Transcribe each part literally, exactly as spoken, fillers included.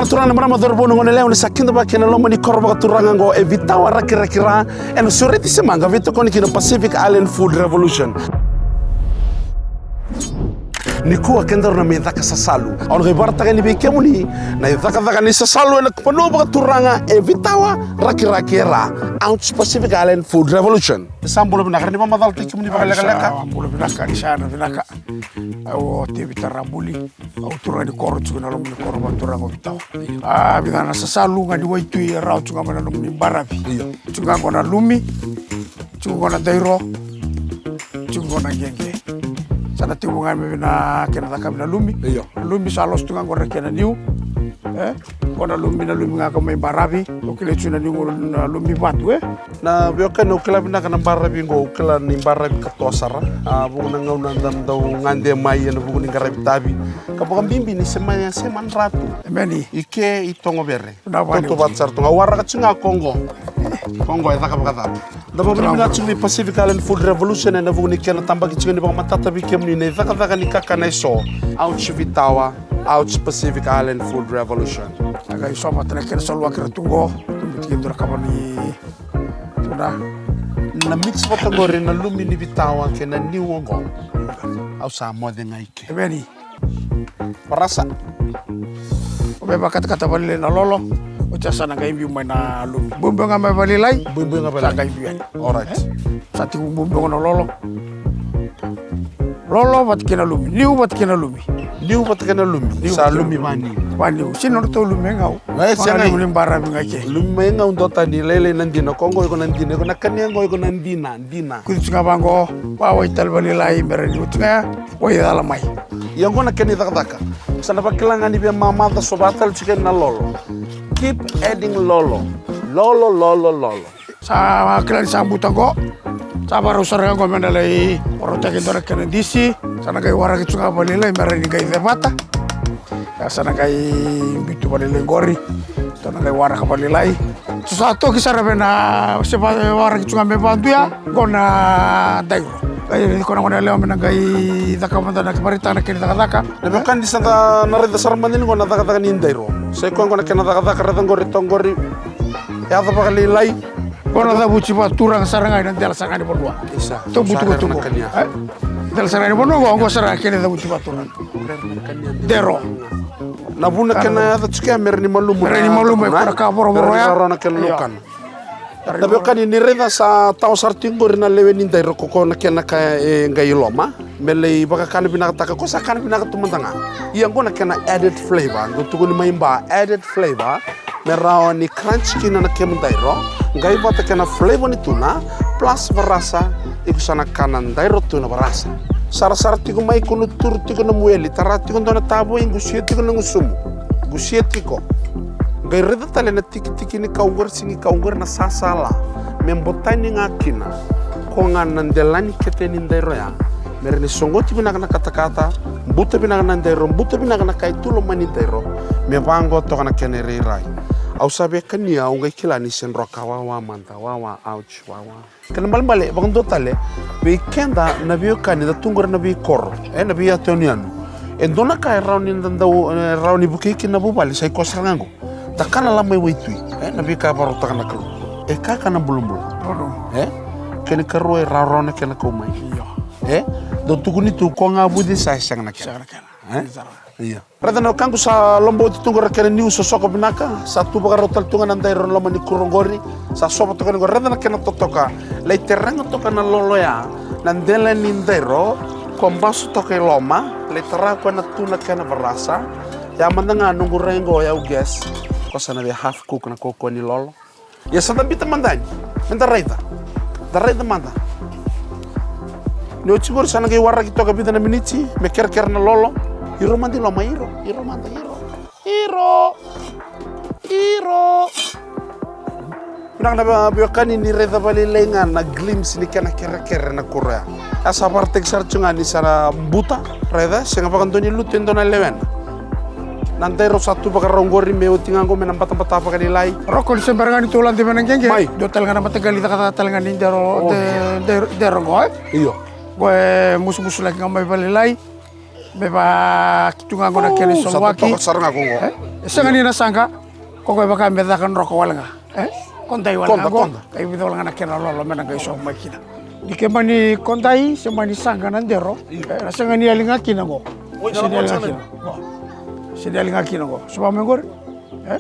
Turaga na marama, cauravou, na goneyalewa, ni sa kidavaki ena loma ni koro vakaturaga oqo e Vitawa Rakiraki Ra, ena Soroti, Semaga, veitokoni kina Pacific Island Food Revolution. Nikua kedaru na mai caka sasalu. Au na qai vakaraitaka yani vei kemuni na icakacaka ni sasalu ena vanua vakaturaga e Vitawa Rakiraki Ra, out Pacific Island Food Revolution. Sa bula vinaka, ni vakamacalataki kemuni vakalekaleka. Sa bula vinaka, ni sa na vinaka. Au o Tevita Rabuli. Au turaga ni koro, tiko na loma ni koro vakaturaga o Vitawa. A vica na sasalu ga ni waitui e rawa tiko ga mai na nomuni baravi. Io. Tiko ga qo na lumi, tiko qo na dairo, tiko qo na qeqe. Sa na tekivu ga mai vei na kena cakavi na lumi. Io. Na lumi sa losi tu ga qo na kena niu. E? Qo na lumi, na lumi ga ka mai baravi. O kilai tu na niu qo na lumi vatu, e? Na veiwekani, au kila vinaka na baravi qo, au kila ni baravi katoa sara. A vuku na gauna da dau gade mai ena vuku ni qaravi tavi. Ka vakabibi ni sema, sema dratu. Emeni. I ke i Togovere. Na vani. Tautauvata sara tu ga, waraka tiko ga ko qo. Ko qo e caka vakacava. Da vakabibi ga tiko vei Pacific Island Food Revolution ena vuku ni kena tabaki tiko ni vakamatata vei kemuni na icakacaka ni kakana eso. Out Vitawa, out Pacific Island Food Revolution. A qai so vata na kena saluaki ra tu qo. Tu butiki dua na kava ni tuna. Na mix vata qori na lumi ni Vitawa kei na niu oqo. Au sa moce ga i ke. Emeni. Varasa. O me vakatakata valelai na lolo. Oti sa na qai biu mai na lumi. Buebue ga mai valelai. Buebue ga valelai. Sa qai biu yani. Alright. E? Sa tiko buebue ga na lolo. Lolo vata kei na lumi, niu vata kei na lumi. Niu vata kei na lumi. Niu sa vata kei na lumi vaniu. Vaniu. Sega ni nodratou lumi e gau. E, sega. Lumi ni baravi ga i ke. Lumi mai gau, dua tani, lailai na dina, ko qo iko na dina, iko na kania qo iko na dina, dina. Kuci tu ga vaqo, vawai tale valelai, me rawa ni oti ga ya, wai cala mai. Ia qo na kena icakacaka. Sa na vakila ga ni veimamaca, so vata tale tiko na lolo. Keep adding lolo. Lolo, lolo, lolo. Sa kila ni sa buta qo. Sa vakarau sara ga qo me na lai varautaki e dua na kena disi. Sa na qai waraki tu ga valelai me rawa ni qai cevata. Ia sa na qai biu tu valelai qori. Sa na qai waraka valelai. Sa, sa toki sara vei na se va-, waraki tu ga me vadua. Qo na dairo. Qai raici koya na goneyalewa me na qai caka mada na kena vakaraitaka na kena cakacaka. Na veiwekani, sa da na raica sara mada ni qo na cakacaka ni dairo. Sa i koya qo na kena cakacaka, raica qori, toka qori. Yaco vakalailai. Qo na cavuti vakaturaga sara ga ena dela sara ga ni vanua. Isa. Tou butubutu qo. E? Dela sara ga ni vanua qo, qo sara ga kena cavuti vakaturaga. Dairo. Na vuna kena yaco tiko ya me rawa ni malumu. Me rawa ni malumu, e, na ka vorovoro ya. Me rawa ni rawarawa na kena laukana. Na veiwekani, ni raica sa tawa sara tiko qori na lewe ni dairo, ko koya na kena ka e qai loma. Me lai vakakana vinakataka, ko sa kana vinaka tu mada ga. Ia qo na kena added flavor, qo tukuni mai Ba, added flavor. Me rawa ni crunch kina na kemu dairo, qai vata kei na flavor ni tuna, plus varasa, iko sa na kana dairo tuna varasa. Sarasara tiko mai, ko na turu tiko na mueli, tara tiko dua na tavoi, qusia tiko na gusumu. Qusia tiko. Qai raica tale na tikitiki ni kau qori, sega ni kau qori, na sasala. Me botani ga kina. Ko ga na delani kete ni dairo ya. Me rawa ni sogoti vinaka na katakata, buta vinaka na dairo, buta vinaka na kai tu loma ni dairo. Me vaqo toka na kena irairai. Au sa via kania, au qai kila ni se droka, wawa mada, wawa, ouch, wawa. Kena ibalebale vakadua tale, vei keda na veiwekani da tu qori na veikoro, e, na veiyatu yanuyanu. E dua na ka e rawa ni da dau, e, rawa ni vukei kina na vuvale, sa i koya sara ga qo. Da kana la mai waitui, e, na veika e vakarautaka na Kalou. E kakana bulabula. Ono. E? Kena ikarua e rawarawa na kena kau mai. Io. E? Dau tukuni tu ko ga vuci sa e sega na kena. Sega na kena. E? Io. Raica na wekaqu, sa loba oti tu qori na kena niu sosoko vinaka, sa tu vakarau tale tu ga na dairo na loma ni kuro qori, sa sova toka ni qori, raica na kena totoka, lai terega toka na lolo ya, na dela ni dairo, ko basu toka i loma, lai tara koya na tuna kei na varasa, ya mada ga noqu rai qo, ya au guess, ko sa na vei half cook na kaukaua ni lolo. Ia sa da biuta mada yani. Meda raica. Da raica mada. Ni oti qori sa na qai waraki toka vica na miniti me kerekere na lolo. Iro mada i loma, iro, iro mada, iro. Iro. Iro. Vinaka na veiwekani, ni raica vakalailai ga na glimpse ni kena kerekere na kuro ya. A sa vakaraitaki sara tu ga ni sa na buta, raica, sega vakadua ni lutu e dua na lewena. Na dairo sa tu vakarau qori me oti ga qo me na batabata vakalailai. Roko ni se bera ga ni tou lade vei na qeqe. Mai. Dua tale ga na mataqali cakacaka tale ga ni dairo, dairo qo, e? Io. Qo e musumusulaki ga mai vakalailai. Me vaka tu ga qo na kena isovaki. Toka sara ga qo. E sega ni na saqa. Qo e vaka me caka na roka wale ga. E kodai wale ga qo. Kai vica wale ga na kena lolo me na qai sova mai kina. Ni ke mani kodai se mani saqa na dero. E na sega ni yali ga kina qo. Se ni yali ga kina qo. Se ni yali ga kina qo. Sova mai qori. E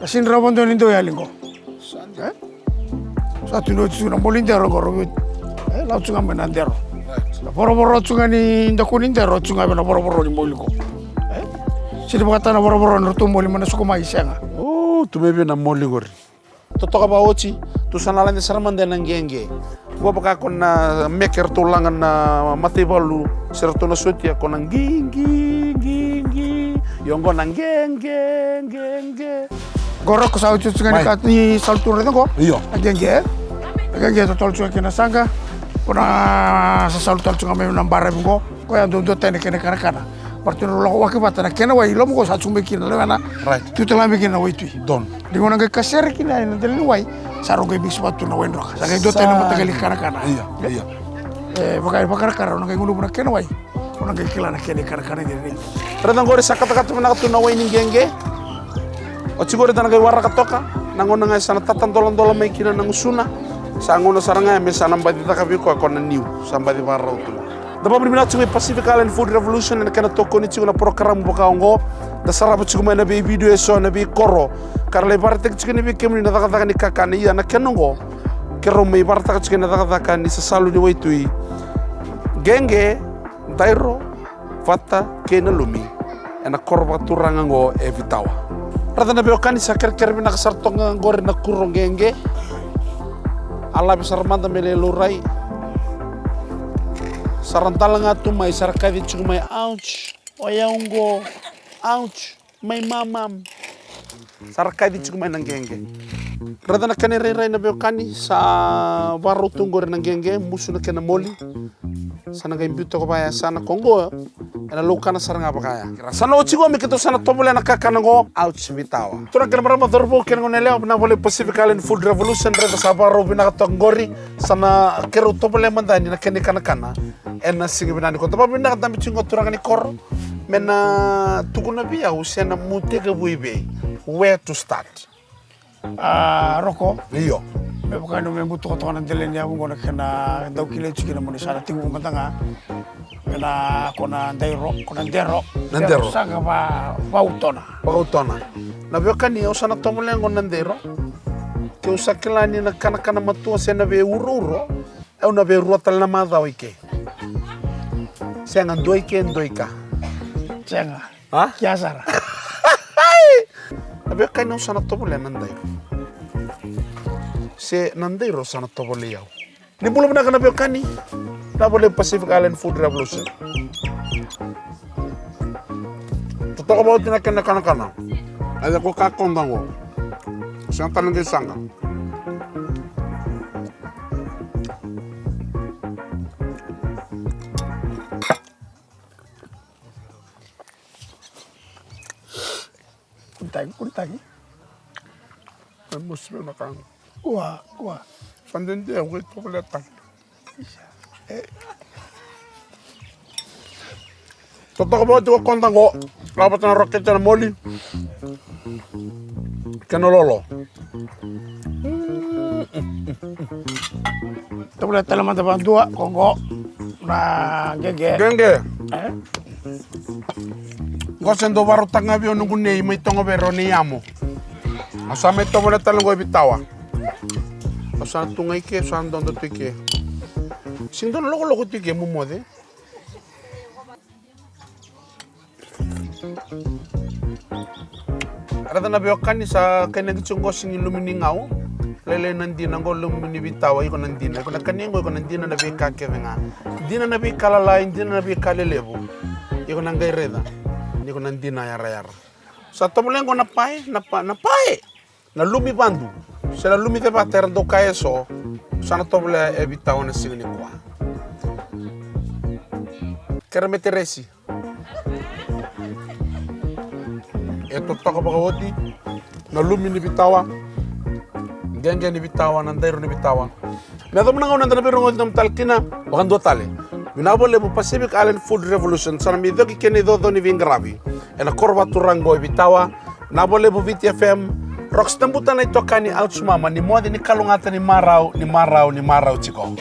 na sega ni rawa dua ni dau yali qo. E sa tu ni oti tu na moli dero qo, Robi. E lau tu ga mai na dero. Na vorovoro tu ga ni daku ni dero tu ga vei na vorovoro ni moli qo. E sega ni vakatana vorovoro na ratou moli mai na suka mai, sega. O tu mai vei na moli qori. Totoka vakaoti, tu sa na lade sara mada ena qeqe. Qo vaka ko na meke ratou laga na mataivalu se ratou na sotia ko na qiqiqiqi. Io qo na qeqe, qeqe. Qo Roko sa oti oti ga ni ka ni salu tu raica qo. Io. Na qeqe. Na qeqe totolo tu ga kina saqa. Ko na sa salu tale tu ga mai na baravi qo. Ko ya dua dua tani kena kanakana. Partu na lako waki vata na kena wai, loma qo sa tu mai kina na wena. Right. Tu tale mai kina na waitui. Don. Ni gona qai kasere kina ena dela ni wai. Sa rau qai mix vata tu na wai droka. Sa qai dua tani na mataqali kanakana. Io, io. E vaka, vakarakara, o na qai guluva na kena wai. O na qai kila na kena ikanakana ni rai. Raica qori sa katakata vinaka tu na wai ni qeqe. Oti qori da na qai waraka toka. Na gauna ga e sa na tata doladola mai kina na gusuna. Sa gauna sara ga ya me sa na baci caka vei koya ko na niu. Sa baci varau tu. Da vakavinavinaka tiko vei Pacific Island Food Revolution ena kena tokoni tiko na porokaramu vaka oqo. Da sarava tiko mai na veividio eso ena veikoro. Ka ra lai varataki tiko ena vei kemuni na cakacaka ni kakana, ia na kena oqo. Keirau mai varataka tiko ena cakacaka ni sasalu ni waitui. Qeqe, dairo, vata kei na lumi ena koro vakaturaga oqo e Vitawa. Raica na veiwekani, sa kerekere vinaka sara toka ga qori na kuro qeqe. A lave sara mada me lai laurai. Sa ra dala ga tu mai, sa ra kaci tiko mai, ouch, o yau qo, ouch. Mai mamam. Sa ra kaci tiko mai na qeqe. Raica na kena irairai na veiwekani, sa varau tu qori na qeqe, musu na kena moli. Sa na qai biu toka vaya, sa na ko qo ena laukana sara ga vaka ya. Sa na oti qo me keitou sa na tovolea na kakana qo, ouch, Vitawa. Turaga kei na marama, cauravou kei na goneyalewa, vinaka vakalevu Pacific Island Food Revolution, raica sa varau vinaka toka qori. Sa na keirau tovolea mada yani na kena ikanakana ena siga vinaka nikua. Da vakavinavinaka, dabe tiko qo turaga ni koro. Me na tukuna vei au se na mu tekivu i vei. Where to start? A, Roko. Io. Me vaka ni me butoko toka na dela ni yavu qo na kena dau kilai tiko kina mo ni sa na tekivu mada ga. Me na ko na dairo, ko na dero. Na dero. Sa ga va, vakautona. Vakautona. Na veiwekani, au sa na tovolea qo na dairo. Keu sa kila ni na kanakana matua se na veiurouro. Au na vei rua tale na macawa i ke. Sega, dua i ke, dua i ka. Sega. A? Kia sara. Na veiwekani, au sa na tovolea na dairo. Se na dairo sa na tovolei au. Ni bula vinaka na veiwekani. Na vale Pacific Island Food Revolution. Totoka vakaoti na kena kanakana. A ia ko ka koda qo. Sega tale qai saqa. Kunitaki, kunitaki. E mosi vei na ka. Kua, kua. Sa dede au qai tovolea tale. Totoka vakaoti ko koda qo. Lako vata na rokete, na moli. Kena lolo. Tovolea tale mada vakadua ko qo na qeqe. Qeqe. E? Qo se dau varautaka ga vei au noqu nei mai Togovere, o nei Amo. Au sa mai tovolea tale qo e Vitawa. Au sa tu ga i ke, au sa dodo tu i ke. Sega ni dua na lokoloko tu i ke, mo moce. Raica na veiwekani, sa kainaki tiko qo, sega ni lumi ni gau. Lailai na dina qo, lumi ni Vitawa, iko na dina. Iko na kania qo, iko na dina na veika kece ga. Dina na veika lalai, dina na veika lelevu. Iko na qai raica ni iko na dina yarayara. Sa tovolea qo na pae, na pa, na pae. Na lumi vadu se na lumi cevata era dau kaya eso. Sa na tovolea e Vitawa na siga nikua. Kere meteresi. E totoka vakaoti na lumi ni Vitawa, qeqe ni Vitawa, na dairo ni Vitawa. Me yacova na gauna eda na veirogoci na matala kina vakadua tale. Vinaka vakalevu Pacific Island Food Revolution, sa na mai coki kena icoco ni veiqaravi ena koro vaturaga qo e Vitawa. Vinaka vakalevu Viti F M. Rocks Tabuta na itokani Ouch Mama, ni moce ni kalougata, ni marau, ni marau, ni marau tiko.